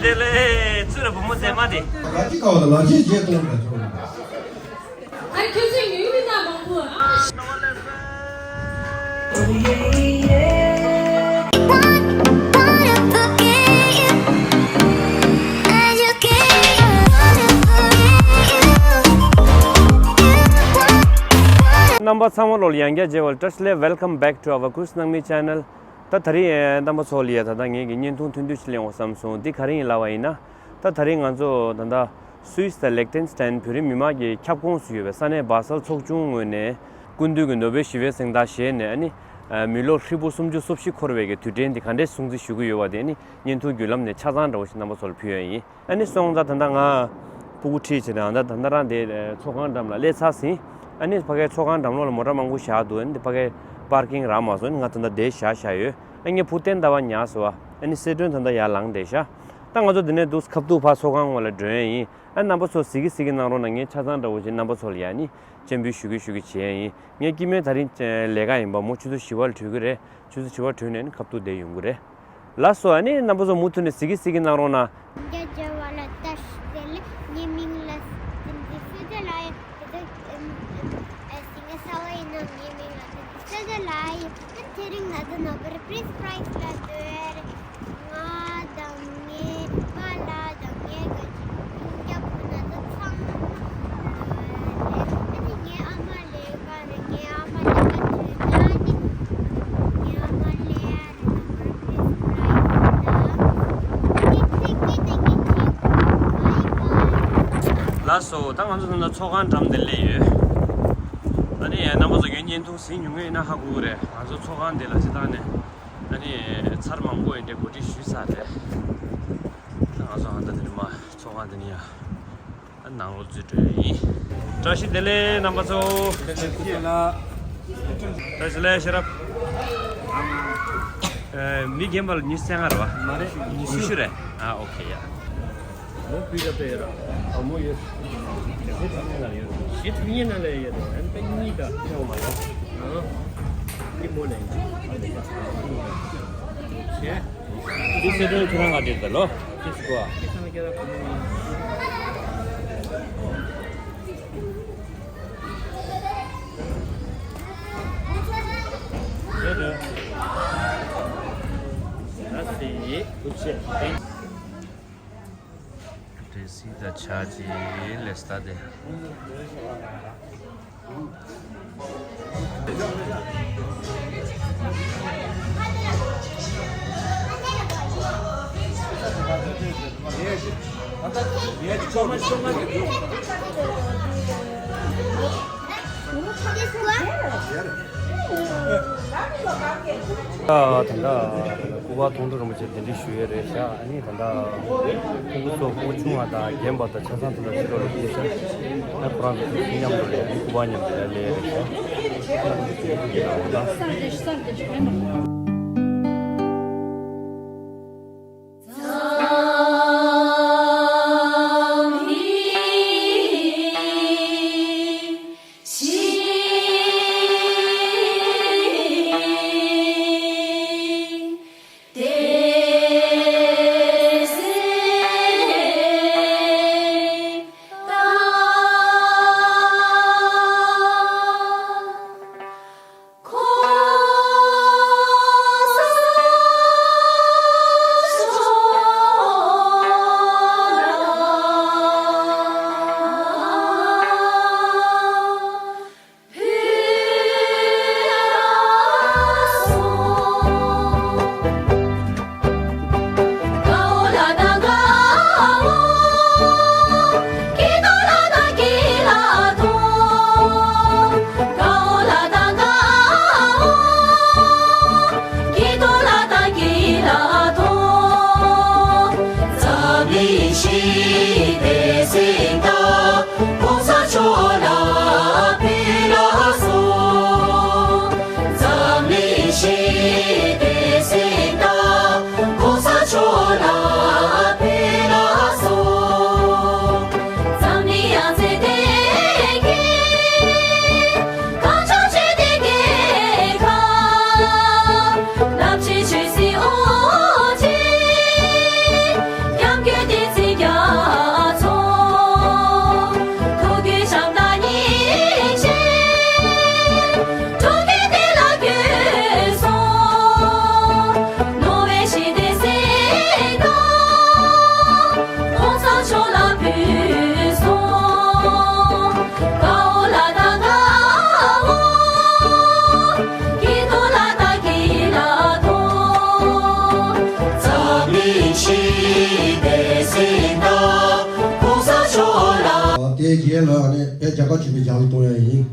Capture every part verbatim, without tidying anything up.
དེ་ལས་ཚུར་བུ་མོ་མཛེས་མ་དེ། ལ་ཅི་ཀའོ་ལ་ཅི་རྗེས་གཏོང་དང་ཆོག་ཨ་ཁྱོད་ཚོས་ཉུང་མི་དང་མང་པོ། རྣམ་པ་ཚང་མ་ལོ་ལ་ཡང་བསྐྱར་མཇལ་བར་བཀྲ་ཤིས་བདེ་ལེགས། Welcome back to our Kush Nangmi channel. ད་ད་རིང་རྣམ་པ་ཚོ་ལ་ཡ་ད་ལྟ་ངེད་ཀྱི་བརྙན་ཐུང་ཐུང་ཐུང་ཞིག་ལེན་འོང་བསམ་སོང་། འདི་ག་རེ་ཡིན་ལབ་པ་ཡིན་ན། ད་ད་རིང་ང་ཚོ་ད་ལྟ་སུད་སི་དང་ལེག་ཏེན་སི་ཏན་བོད་རིགས་མི་མང་གི་ཁྱབ་ཁོངས་སུ་ཡོད་པའི་ས་གནས་སྦ་སལ་ཚོགས་ཆུང་ངོས་ནས་སྐུ་མདུན་གྱི་ནོ་བེལ་ཞི་བའི་གཟེངས་རྟགས་བཞེས་ནས། ཨ་ནི་མི་ལོ་ཧྲིལ་པོ་སུམ་ཅུ་སོ་བཞི་འཁོར་བའི་གི་དུས་དྲན་འདི་ག་འདྲས་སྲུང་བརྩི་ཞུ་གི་ཡོད་པ་དེ་ཨ་ནི་བརྙན་ཐུང་བརྒྱུད་ལམ་ནས་ཆ་ཚང་འདྲ་བོ་ཞིག་རྣམ་པ་ཚོ་ལ་ཕུལ་ཡ་ཡིན། ཨ་ནི་སོང་ཙང་ད་ལྟ་ང་སྤུ་གུ་ཁྲིད་བྱས་ནས་ད་ད་ལྟ་རང་དེ་ཚོགས་ཁང་འགྲམ་ལ་སླེབས་ཚར་ཟིན། ཨ་ནི་ཕ་གའི་ཚོགས་ཁང་འགྲམ་ལོགས་ལ་མོ་ཊ་མང་པོ་བཞག་འདུག་ཨ་ནི་ཕ་གའི་པར་ཀིང་རག་མ་སོང་། ཨ་ནི་ང་ད་ལྟ་དེ་བཞག་བཞག་ཡོད། ཨ་ངའི་བུ་བསྟན་ཟླ་བ་ཉལ་སོང་བ། ཨ་ནི་སེར་སྒྲོན་ད་ལྟ་ཡར་ལངས་བསྡད་ཤག་ད་ང་ཚོ་འདི་ནས་འདུག་ཁ་ཐུག་ཕར་ཚོགས་ཁང་ངོས་ལ་འགྲོ་ཡ་ཡིན། ཨ་རྣམ་པ་ཚོ་གཟིགས་ཀྱི་གཟིགས་ཀྱི་གནང་རོགས་གནང་། ངས་ཆ་ཚང་འདྲ་བོ་ཞིག་རྣམ་པ་ཚོ་ལ་ཡ་ནི་སྤྱན་འབུལ་ཞུ་གི་ཞུ་གི་བྱེད་ཡ་ཡིན། ངས་སྐྱིད་སྨོན་ད་རིང་ལས་ཀ་ཡིན་པ། མོ་ཆུ་ཚོད་བཞི་པ་ལ་གྲོལ་གི་རེད། ཆུ་ཚོད་བཞི་པ་གྲོལ་ནས་ནི་ཁ་ཐུག་བསྡད་ཡོང་གི་རེད། ལགས་སོ། ཨ་ནི་རྣམ་པ་ཚོ་མུ་མཐུད་ནས་གཟིགས་ཀྱི་གཟིགས་ཀྱི་གནང་རོགས་གནང་། རྒྱ་རྒྱ་བ་ལ་ལྟ་ཞིག་རེད་ལ། ངའི་མིང་ལ་ཏིན་ཏི་སེ་ཏེ་ལ་ཡ། དེ་དུས་ཨེམ་ཨེམ་ཨེ་སི་ངའི་ས་བ་ཡིན་ན་ངའི་མིང་ལ་ཏིན་ཏི་སེ་ཏེ་ལ་ཡ། ཨ་དེ་རིང་ང་ཚོ་ནོ་བེལ་པི་རིས་པ་རའི་ཛི་ལ་འདོད་རེད། ང་དང་ངའི་པཱ་ལགས་དང་ངའི་ག་ཅི་ཡིན་རྒྱ་བོ་ན་ཚོ་ཚང་མ་རེད། ཨ་ནི་ངའི་ཨ་མ་ལས་ཀ་རེད། ངའི་ཨ་མ་ལས་ཀ་བྱེད་ན་ནི་ངའི་ཨ་མ་ལས་ཡ་རེད། ནོ་བེལ་པི་རིས་པ་རའི་ཛི་ལ། ཨ་ནི་ཐེ་གི་ཐེ་གི་ཅིག་བྷའི་བྷའི། ལགས་སོ། ད་ང་ཚོ་ད་ལྟ་ཚོགས་ཁང་འགྲམ་དེ་སླེབས་ཡོད། ཨ་ནི་རྣམ་པ་ཚོ་ངའི་བརྙན་ཐུང་གཟིགས་མྱོང་མཁན་ཡིན་ན་ཧ་གོ་གི་རེད། ང་ཚོ་ཚོགས་ཁང་དེ་ལ་སྤྱིར་བཏང་ནས་ཨ་ནི་ཚར་མང་པོ་ཡིན་དེ་གོ་སྒྲིག་ཞུས་ཚར་རེད། ད་ང་ཚོ་ཨ་ད་དེ་ནས་མར་ཚོགས་ཁང་དེ་ནས་ཡར་ནང་ལོགས་འཛུལ་འགྲོ་ཡ་ཡིན། བཀྲ་ཤིས་བདེ་ལེགས་རྣམ་པ་ཚོ། བཀྲ་ཤིས་བདེ་ལེགས། བཀྲ་ཤིས་བདེ་ལེགས་ཤེས་རབ། ཨ་མི་རྒན་པ་ལ་ཉི་ཤུ་རྩ་ལྔ་རེད་པ། མ་རེད། ཉི་ཤུ་རེད། ཨ་ཨོ་ཁེ་ཡ། མོ་བུ་ཡོད་པས་ར། ཨ་མོ་ཡོད། ཞེ་ཐུབ་ཉེ་ན་ལ་ཡོད། ཞེ་ཐུབ་ཉེ་ན་ལ་ཡོད། ཨ་ནི་ད་གཉིས་ད། ཨ་འདི་མོ་ལས། ཞེ། འདི་སེ་ཏོན་ཁྱེད་རང་ག་འདིར་ད་ལོ། ཅི་སྐོ་ཨ། ཁྱེད་རང་ཁྱེད་རང་ཁོ་མོ་ཡིན། ཞེ་ཐུབ། ད་སི། ཐུབ་ཆེ། འདྲེ་སི་ད་ཆ་ཅི་ལེ་སྟ་དེ། ད་ད་ལྟ་སྐུ་པར་མཐོང་གྲོལ་རིན་པོ་ཆེ་གདན་འདྲེན་ཞུ་ཡས་རེད་ཤག་ཨ་ནི་ད་ལྟ་སྤུ་གུ་ཚོ་སྤུ་གུ་ཆུང་བ་དང་རྒན་པ་དང་ཆ་ཚང་དེ་ལ་ཕྱི་ལོགས་ལ་ཕུད་ཤག་ཨ་ཁོ་རང་ཚོ་མཉམ་དུ་རེད། ཨ་ནི་སྐུ་པར་མཉམ་དུ་ཡར་ལེན་ཡས་རེད་ཤག་དེའི་རྗེས་ལ་ནི་བོད་རྒྱ་གར་ཆོས་པའི་ལྗགས་ལུང་གཏོང་ཡ་ཡིན།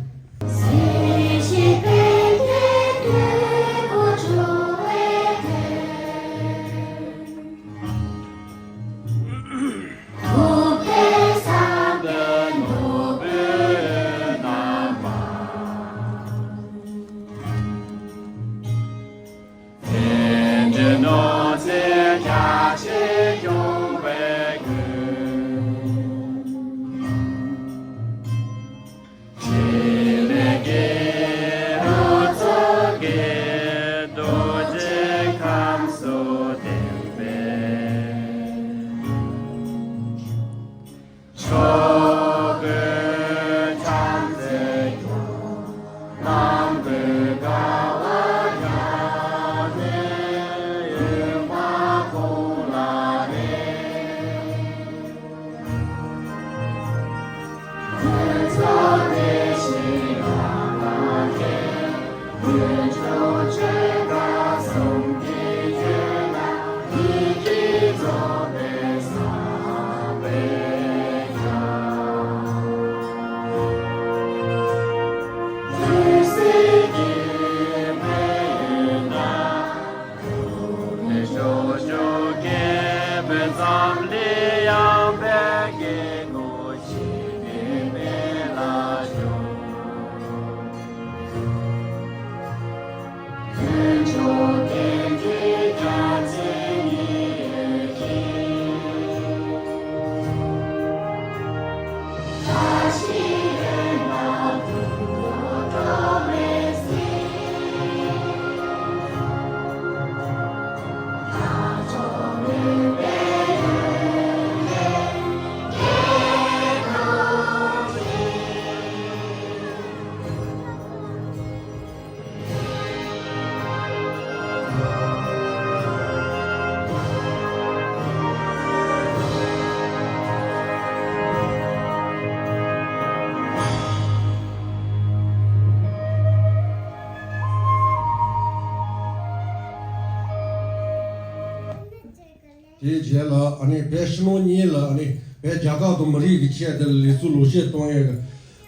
དེའི་རྗེས་ལ་ཨ་ནི་བོད་ཕྱི་ནང་གཉིས་ལ་ཨ་ནི་བོད་རྒྱ་གར་དང་མི་རིགས་ཀྱི་ཆེད་དུ་ལས་ཚུལ་ལོ་ཤས་གཏོང་ཡས་ཀྱི་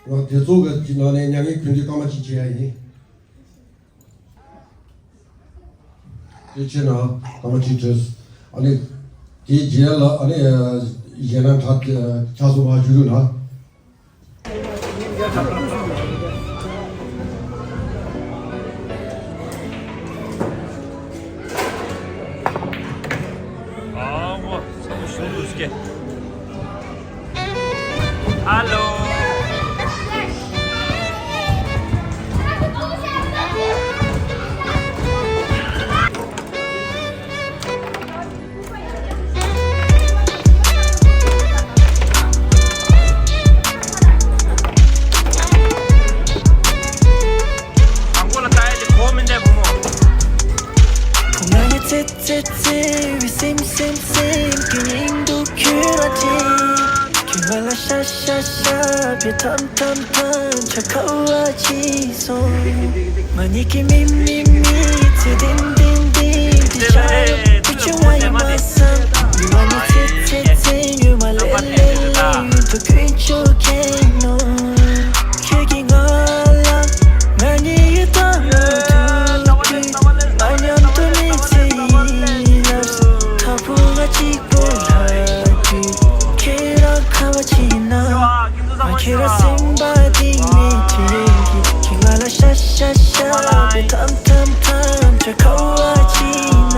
ང་དེ་ཚོ་གི་ནང་ནས་མྱ་ངན་གུས་འདུད་སྐར་མ་གཅིག་བྱེད་ཡ་ཡིན། དེ་ཕྱིར་ན་སྐར་མ་གཅིག་བྲིས། ཨ་ནི་དེའི་རྗེས་ལ་ཨ་ནི་གཞས་སྣ་ཕྱག་ཕྱག་སོ་མ་ཞུ་རུ་ན། ཨ་ཝ། ཚང་མ་ཞུ་འདུག་སྐད། ཧ་ལོ། དང་པོ་ལ་ལྟ་ཡ་དེ་གོ་མི་འདས་བུ་མོ། ང་ནི་ཚེ་ཚེ་ཚེ་བའི་སེམས་སེམས་སེམས་ཀྱི་སྙིང་སྡུག་ཁྱོད་ལ་དྲན། ཁྱོད་ང་ལ་ཤ་ཤ་ཤ་བའི་ཐམ་ཐམ་ཐམ་ཆ་ཁ་བ་ཅི་སོང་། ང་གཉིས་ཀྱི་མི་མི་མི་ཚེ་བདེན་བདེན་བདེན་དེ་ཤ་ཡོད་པུ་ཆུང་བ་ཡིན་མ་བསམ། ང་ནི་ཚེ་ཚེ་ཚེ་ཡོད་མ་ལེ་ལེ་ལེ་ཡུན་དུ་ཁོས་ཆོག་གེ་ནོ། ཁྱོད་ཀྱིས་ང་ལ་ང་གཉིས་ཡོད་དམ་མི་ཐུབ་དུས། ང་མཉམ་དུ་གནས་ཚེ་ཡིན་ལབ་སོང་། ཐ་ཕུ་ང་གཅིག་པོ་ལྷག་དུས་ཁྱེད་རང་ཁ་བ་ཅི་ན། ང་ཁྱེད་རང་སེམས་པ་གཏིང་ནས་དྲན་གི། ཁྱེད་ང་ལ་ཤ་ཤ་ཤ་བའི་ཐམ་ཐམ་ཐམ་ཆ་ཁ་བ་ཅི་ན།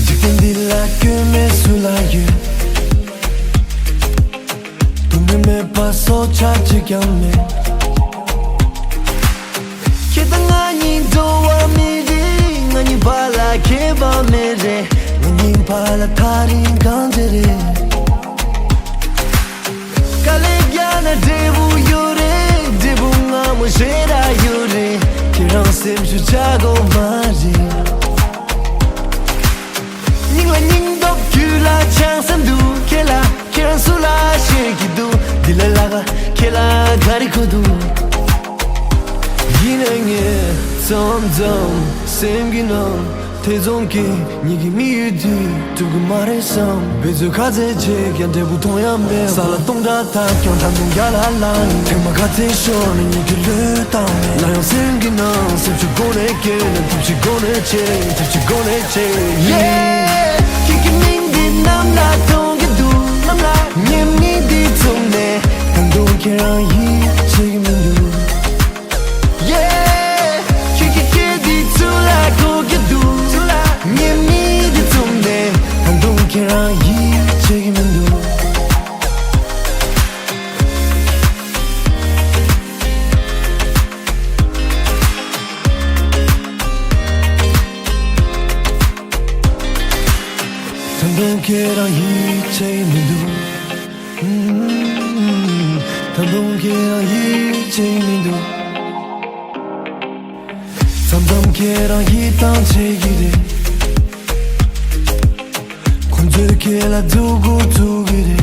འཇིག་རྟེན་འདི་ལ་སྐྱོན་མེད་སུ་ལ་ཡོད། དུ་མི་མེད་པ་སྲོག་ཆགས་གཅིག་ཀྱང་མེད། ཁྱེད་དང་ང་ ཁྱད་པར་མེད་རེད། ང་གཉིས་བར་ལ་ཐག་རིང་གང་འདྲ་རེད། དཀའ་ལས་རྒྱག་ན་འབྲས་བུ་ཡོད་རེད། འབྲས་བུ་སྔ་མོ་ཞེ་དྲག་ཡོད་རེད། ཁྱེད་རང་སེམས་ཤུགས་ཆག་དགོས་མ་རེད། སྙིང་ལ་སྙིང་སྟོབས་རྒྱུད་ལ་ཆགས་ས་འདུག་ཁྱེད་ལ་ཁྱེད་རང་སུ་ལ་བཤད་ཀྱི་འདུག་འདི་ལས་ལྷག་ག་ཁྱེད་ལ་ག་རེ་དགོས་འདུག་ཡིན་ནའི་ངས་མཚམས་མཚམས་སེམས་ཀྱི་ནང་ཐེ་ཚོམ་སྐྱེ། ཉིད་ཀྱི་མི་ཡུལ་དུ་འགྲུབ་ཀྱི་མ་རེད་བསམ། འབད་རྩོལ་ག་ཚད་བྱས་ཀྱང་འབྲས་བུ་མཐོང་ཡ་མེད། ས་ལ་སྟོང་ཕྲག་བཏབ་ཀྱང་ད་དུང་ཡར་ལ་ལངས་ཡིན། ཐེངས་མ་ག་ཚད་ཤོར་ནས་ཉིད་ཀྱི་བློས་བཏང་མེད། ན་ཡང་སེམས་ཀྱི་ནང་སེམས་ཤུགས་སྒོ་ནས་སྐྱེས་ནས་ཐབས་ཤེས་སྒོ་ནས་བྱས་ཡིན། ཐབས་ཤེས་སྒོ་ནས་བྱས་ཡིན། Yeah ཁྱེད་ཀྱི་མིང་འདི་གནམ་ལ་མཐོང་གི་འདུག་གནམ་ལ་ཉན་མི་འདི་བཙུམ་ནས་ད་དུང་ཁྱེད་རང་ཡིད་ཆེས་ཀྱི་མི་འདུག Yeah ཁྱེད་ཀྱི་སྐད་འདི་ཚུར་ལ་གོ་གི་འདུག་ཚུར་ལ་ཉན་མི་འདི་བཙུམ་ནས་ད་དུང་ཁྱེད་རང་ཡིད་ཆེས་ཀྱི་མི་འདུག་ད་དུང་ཁྱེད་རང་ཡིད་ཆེས་མི་འདུག་ད་དུང་ཁྱེད་རང་ཡིད་ཆེས་མི་འདུག་མཚམས་མཚམས་ཁྱེད་རང་ཡིད་ཐང་ཆད་ཀྱི་རེད། ཁོ་ཚོས་ཁྱེད་ལ་སྡུག་གུ་བཙུགས་ཀྱི་རེད།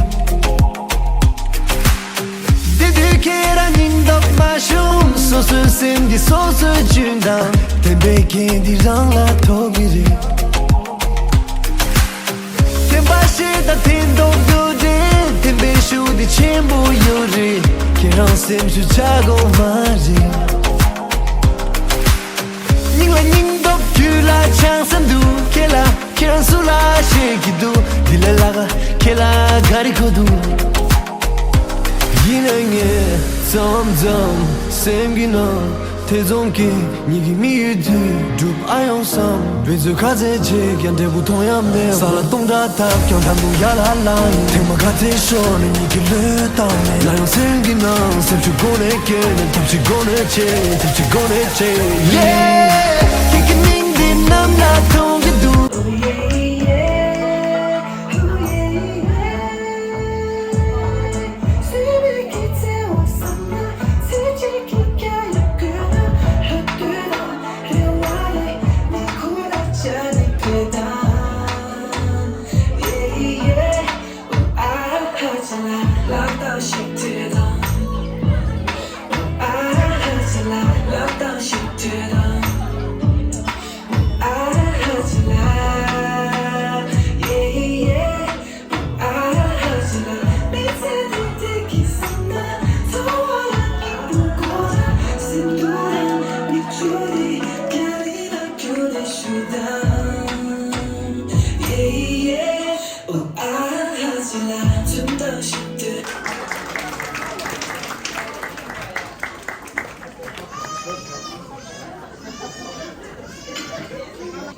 དེ་དུས་ཁྱེད་རང་སྙིང་སྟོབས་མ་ཞུམ། སོ་སོའི་སེམས་ཀྱི་སོ་སོའི་རྒྱུན་དང་བདེན་པའི་རྐྱེན་འདི་རང་ལ་ཐོབ་ཀྱི་རེད། བདེན་པ་ཞིག་དང་ཐེན་ཐོག་ཏུ་འདྲེས། བདེན་པའི་ཤུགས་འདི་ཆེན་པོ་ཡོད་རེད། ཁྱེད་རང་སེམས་ཤུགས་ཆག་དགོས་མ་རེད། སྙིང་ལ་སྙིང་སྟོབས་རྒྱུད་ལ་ཆགས་ས་འདུག་ཁྱེད་ལ་ཁྱེད་རང་སུ་ལ་བཤད་ཀྱི་འདུག་འདི་ལས་ལྷག་ཁྱེད་ལ་ག་རེ་དགོས་འདུག་ཡིན་ན་ངས་མཚམས་མཚམས་སེམས་ཀྱི་ནང་ཐེ་ཚོམ་སྐྱེ། ཉིད་ཀྱི་མི་ཡུལ་དུ་འགྲུབ་ཨ་ཡོང་བསམ། འབད་རྩོལ་ག་ཚད་བྱས་ཀྱང་འབྲས་བུ་མཐོང་ཡ་མེད། ས་ལ་སྟོང་ཕྲག་བཏབ་ཀྱང་ད་དུང་ཡར་ལ་ལངས་ཡིན། ཐེངས་མ་ག་ཚད་ཤོར་ནས་ཉིད་ཀྱི་བློས་བཏང་མེད། ན་ཡང་སེམས་ཀྱི་ནང་སེམས་ཤུགས་སྒོ་ནས་སྐྱེས་ནས་ཐབས་ཤེས་སྒོ་ནས་བྱས་ཡིན། ཐབས་ཤེས་སྒོ་ནས་བྱས་ཡིན། Yeah ཁྱེད་ཀྱི་མིང་འདི་གནམ་ལ་མཐོང་གི་འདུག་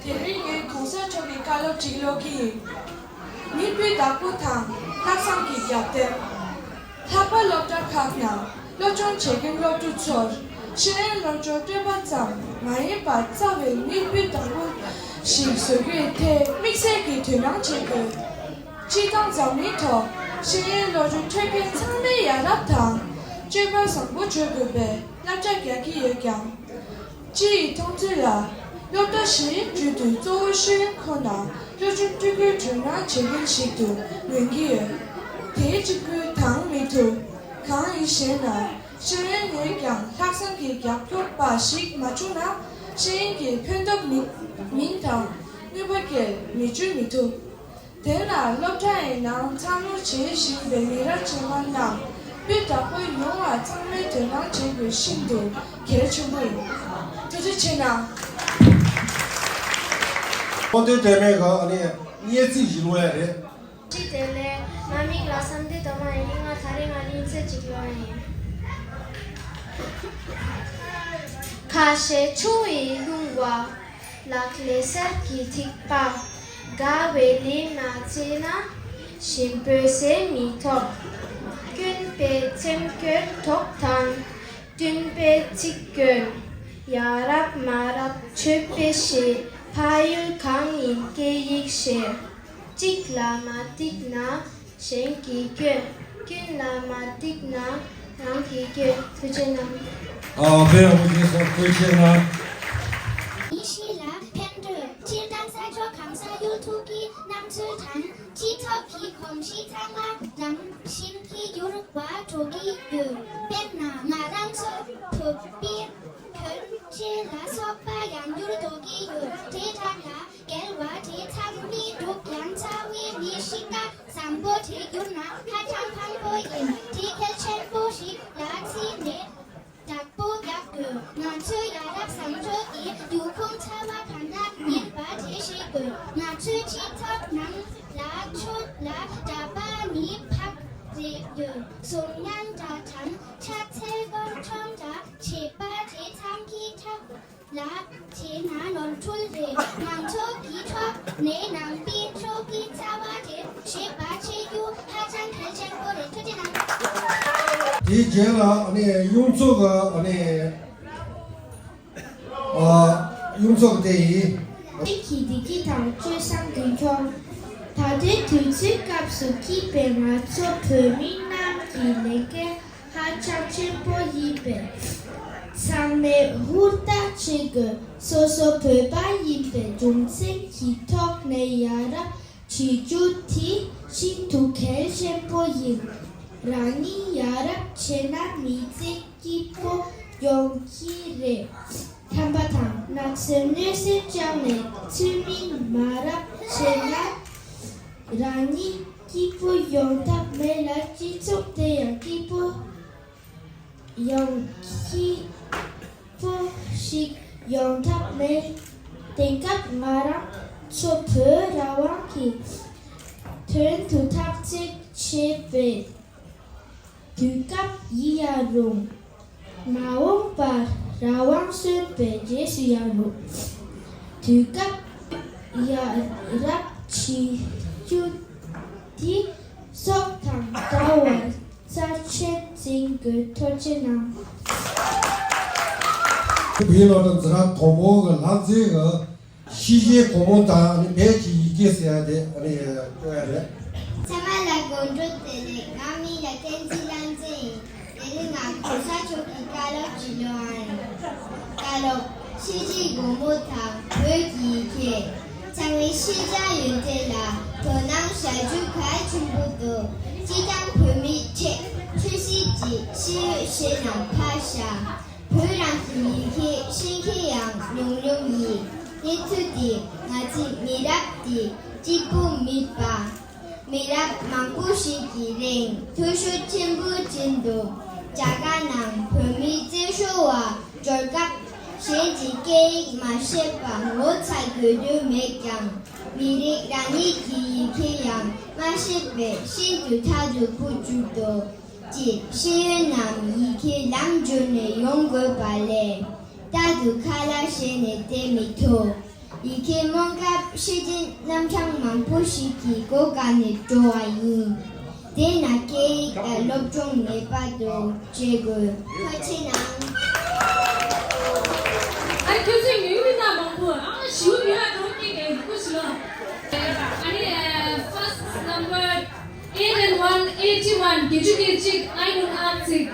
དེ་རིང་ངས་གོང་ས་མཆོག་གི་བཀའ་སློབ་བྲིས་ཀློག་གི་ཡིན། མི་སྤུས་དག་པོ་དང་ལྷག་བསམ་གྱི་རྒྱབ་རྟེན། ལྷག་པར་སློབ་གྲྭ་ཁག་ནང་སློབ་སྦྱོང་བྱེད་མཁན་སློབ་ཕྲུག་ཚོར་ཤེས་ཡོན་སློབ་སྦྱོང་སྤྲོད་པ་ཙམ་མ་ཡིན་པར་རྩ་བའི་མི་སྤུས་དག་པོ་ཞིག་བཟོ་རྒྱུའི་ཐད་དམིགས་བསལ་གྱི་དོ་སྣང་བྱེད་དགོས། སྤྱིར་བཏང་འཛམ་གླིང་ཐོག་ཤེས་ཡོན་སློབ་སྦྱོང་འཕྲོད་མཁན་ཚང་མས་ཡ་རབས་དང་སྤྱོད་པ་བཟང་པོ་བྱེད་དགོས་པའི་བསླབ་བྱ་རྒྱག་གི་ཡོད་ཀྱང་། སྤྱི་ཡི་མཐོང་ཚུལ་ལ། སློབ་གྲྭ་བཞིའི་ཁྲོད་དུ་གཙོ་བོ་ཤེས་ཡོན་ཁོ་ན་སློབ་སྦྱོང་སྤྲོད་རྒྱུའི་དོ་སྣང་བྱེད་མཁན་ཞིག་ཏུ་ངོས་ཀྱི་ཡོད། དེའི་གཅིག་པུས་འདང་མི་ཐུབ། གང་ཡིན་ཞེ་ན། ཤེས་ཡོན་ཡོད་ཀྱང་ལྷག་བསམ་གྱི་རྒྱབ་སྐྱོར་པ་ཞིག་མ་བྱུང་ན་ཤེས་ཡོན་གྱི་ཕན་སྟོབས་མིན་མིན་དང་ནུས་པ་སྐྱེད་མི་འཇུ་མི་ཐུབ། དེ་ལ་སློབ་གྲྭ་ཡི་ནང་འཚར་ལོངས་བྱེད་བཞིན་པའི་མི་རབས་རྗེས་མ་རྣམས་སྤུས་དག་པོ་ཡོང་བར་ཚང་མས་དོ་སྣང་བྱེད་དགོས་ཤིན་ཏུ་གལ་ཆེན་པོ་ཡིན། ཐུགས་རྗེ་ཆེ་གནང་། ཁོ་ཚོའི་དྲན་པའི་སྒང་ནས་སྙན་ཚིག་ཞིག་ལོག་ཡ་རེད། ཅི་དེ་ལས་ང་མིང་ལ་བསམ་འདི་དོ་མ་ཡིན། ང་ད་རེས་ང་གླེང་ཚིག་ཅིག་ལོག་ཡིན། ཁ་ཞེ་ཆུ་ཡིས་ལྷུང་བ། ལག་ལེན་གསེར་གྱི་ཐིགས་པ། དགའ་བའི་ལས་མ་བྱས་ན། གཤིན་པོའི་ཟས་མི་ཐོབ། སྐྱོན་པས་ཚེམ་སྐྱོན་ཐོབ་དང་། བསྟུན་པས་ཚིག་སྐྱོན། ཡ་རབས་མ་རབས་ཆོས་པའི་ཞེས། ཕ་ཡུལ་གང་ཡིན་སྐད་ཡིག་ཤེས། གཅིག་ལ་མ་གཏུགས་ན་གཞན་གྱིས་སྐྱོན། ཀུན་ལ་མ་གཏུགས་ན་རང་གིས་སྐྱོན། ཐུགས་རྗེ་གནང་། ཨ། དཔེ་ཡག་པོ་བྱས་སོང་། ཐུགས་རྗེ་གནང་། མི་གཤིས་ལ་ཕན་འདོད། སྤྱིར་བཏང་ས་ཕྱོགས་གང་སར་ཡུལ་ཐོག་གི་གནས་ཚུལ་དང་སྤྱི་ཚོགས་ཀྱི་གོམས་གཤིས་ཚང་མ་ནང་བཞིན་གྱི་འགྱུར་བ་འགྲོ་གི་ཡོད། དཔེར་ན་ང་རང་ཚོ་བོད་པའི་གྱོན་ཆས་ལ་སོགས་པ་ཡང་འགྱུར་འགྲོ་གི་ཡོད། དེ་དག་ལ་འགལ་བ་དེ་ཚང་མི་འདུག་ཡང་རྩ་བའི་མི་གཤིས་ཀ་བཟང་པོ་དེ་བསྒྱུར་ན་ཧ་ཅང་ཕངས་པོ་ཡིན། དེ་གལ་ཆེན་པོ་ཞིག་ལ་བརྩིས་ནས་བདག་པོ་རྒྱག་དགོས། ང་ཚོའི་ཡ་རབས་བཟང་སྤྱོད་ཀྱི་ཡུལ་ཁུངས་རྩ་བ་གང་འདྲ་ཡིན་པ་དེ་ཤེས་དགོས། ང་ཚོའི་སྤྱི་ཚོགས་ནང་ལ་ཆོས་ལ་གྲྭ་པ་ནི་ཕག་རེད་ཡོད། གསུང་སྙན་གྲྭ་དང་ཕྱག་འཚལ་སྐོར་ཁྲོམ་གྲྭ་བྱེད་པ་དེ་ཚང་གི་ཁྲག་ལ་བྱས་ན་ནོར་འཁྲུལ་རེད། ང་ཚོ་གི་ཐོག་ནས་ནང་པའི་ཆོས་ཀྱི་རྩ་བ་དེ་ཤེས་པ་བྱེད་རྒྱུ་ཧ་ཅང་གལ་ཆེན་པོ་རེད། ཐུགས་རྗེ་གནང་། དེའི་རྗེས་ལ་ཨ་ནི་གཡུ་མཚོ་གི་ཨ་ནི་ཨ་གཡུ་མཚོ་གི་དེ་ཡིན། བོད་ཀྱི་བདེ་སྐྱིད་དང་སྤྱོད་བཟང་རྒྱུན་འཁྱོངས། ད་ལྟའི་དུས་ཚོད་སྐབས་སུ་སྐྱིད་པའི་ང་ཚོ་བོད་མི་རྣམས་ཀྱི་ལས་འགན་ཧ་ཅང་ཆེན་པོ་ཡིན་པས། ཚང་མས་ཧུར་ཐག་བྱེད་དགོས། སོ་སོ་བོད་པ་ཡིན་པའི་རྒྱུ་མཚན་གྱི་ཐོག་ནས་ཡ་རབས་བྱེད་རྒྱུ་དེ་ཤིན་ཏུ་གལ་ཆེན་པོ་ཡིན། རང་ཉིད་ཡ་རབས་བྱས་ན་མི་ཚེ་སྐྱིད་པོ་ཡོང་གི་རེད། ཁམས་པ་དང་ནགས་ཚལ་གནོད་སེམས་བཅངས་ནས་ཚུལ་མིན་མ་རབས་བྱས་ན། རང་ཉིད་སྐྱིད་པོ་ཡོང་ཐབས་མེད་ལ། སྤྱི་ཚོགས་དེ་ཡང་སྐྱིད་པོ་ཡང་སྐྱིད་པོ་ཞིག་ཡོང་ཐབས་མེད། དེང་སྐབས་ང་རང་ཚོ་བོད་རང་དབང་གི་དོན་དུ་འཐབ་རྩོད་བྱེད་པའི་དུས་སྐབས་ཡིན་ཡང་རུང་། མ་འོངས་པར་རང་དབང་སོན་པའི་རྗེས་སུ་ཡང་རུང་། དུས་སྐབས་ཡ་རབས་བྱེད་རྒྱུ་དེ་སྲོག་དང་འདྲ་བར་རྩ་ཆེན་འཛིན་དགོས། ཐུགས་རྗེ་གནང་། བོད་ཀྱི་སློབ་གྲྭ་འཛིན་གྲྭ་དང་པོ་གི་ལྷ་རྩེ་གི་ཤེས་བྱའི་སྒོ་མོ་དང་ནི་བོད་ཀྱི་ཡི་གེ་ཟེར་ཡ་དེ་ཨ་ནི་སྤྲོད་ཡ་རེད། ཚང་མ་ལ་དགོང་དྲོ་བདེ་ལེགས། ང་མིང་ལ་བསྟན་འཛིན་ལྷ་མཛེས་ཡིན། དེ་རིང་ང་གོང་ས་མཆོག་གི་བཀའ་སློབ་ཅིག་ཀློག་ཨ་ཡིན། བཀའ་སློབ། ཤེས་བྱའི་སྒོ་མོ་དང་བོད་ཀྱི་ཡི་གེ། ཚང་མས་ཤེས་བྱ་ཡོན་ཏན་ལ་དོ་སྣང་བྱ་རྒྱུ་གལ་ཆེན་པོ་འདུག་སྤྱིར་བཏང་བོད་མིའི་ཁྲོད་ཆོས་སྲིད་ཀྱི་ཤེས་ཡོན་ཞེད་སྣང་འཕར་བཞག་བོད་རང་གི་ཡི་གེ་ཤེས་མཁན་ཡང་ཉུང་ཉུང་ཡིན། གནས་ཚུལ་འདིས་ང་ཚོའི་མི་རབས་འདི་གཅིག་པུ་མིན་པ། མི་རབས་མང་པོ་ཞིག་གི་རིང་འཐུས་ཤོར་ཆེན་པོ་ཕྱིན་འདུག་རྒྱ་གར་ནང་བོད་མིའི་བཙན་བྱོལ་བ་འབྱོར་སྐབས་གཞན་གྱི་སྐད་ཡིག་མ་ཤེས་པ་ངོ་ཚ་དགོས་དོན་མེད་ཀྱང་། མི་རིགས་རང་ཉིད་ཀྱི་ཡི་གེ་ཡང་མ་ཤེས་པས་ཤིན་ཏུ་ཐག་རིང་པོར་གྱུར་འདུག་ཅེས་ཤེས་ཡོན་ནམ་ཡི་གེ་ལམ་བརྒྱུད་ནས་ཡོང་དགོས་པ་ལས། རྟག་ཏུ་ཁ་ལག་བྱས་ནས་བསྡད་མི་ཐུབ། ཡི་གེ་རྨོངས་སྐབས་ཤེས་ལྡན་རྣམ་གྲངས་མང་པོ་ཞིག་གི་སྒོ་བཀག་ནས་འགྲོ་བ་ཡིན། དེས་ན་སྐད་ཡིག་ལ་སློབ་སྦྱོང་ངེས་པར་དུ་བྱེད་དགོས། ཐུགས་རྗེ་གནང་། ཨ་ཁྱོད་ཚོས་ངའི་མི་སྣ་མང་པོ་ཨ་ཞུ་མི་ལ་གང་གི་ངའི་ལུགས་ཞུ་ལ། ཨ་ནི་first number eight and one eighty one བརྒྱད་ཅུ་གྱ་གཅིག་ཨ་ནི་ཨ་ཚིག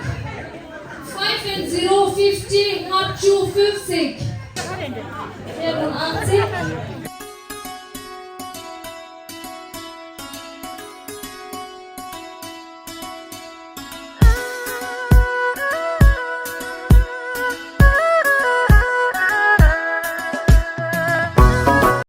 five and zero fifty ལྔ་བཅུ་ལྔ་ཚིག་ཨ་ནི་ཨ་ཚིག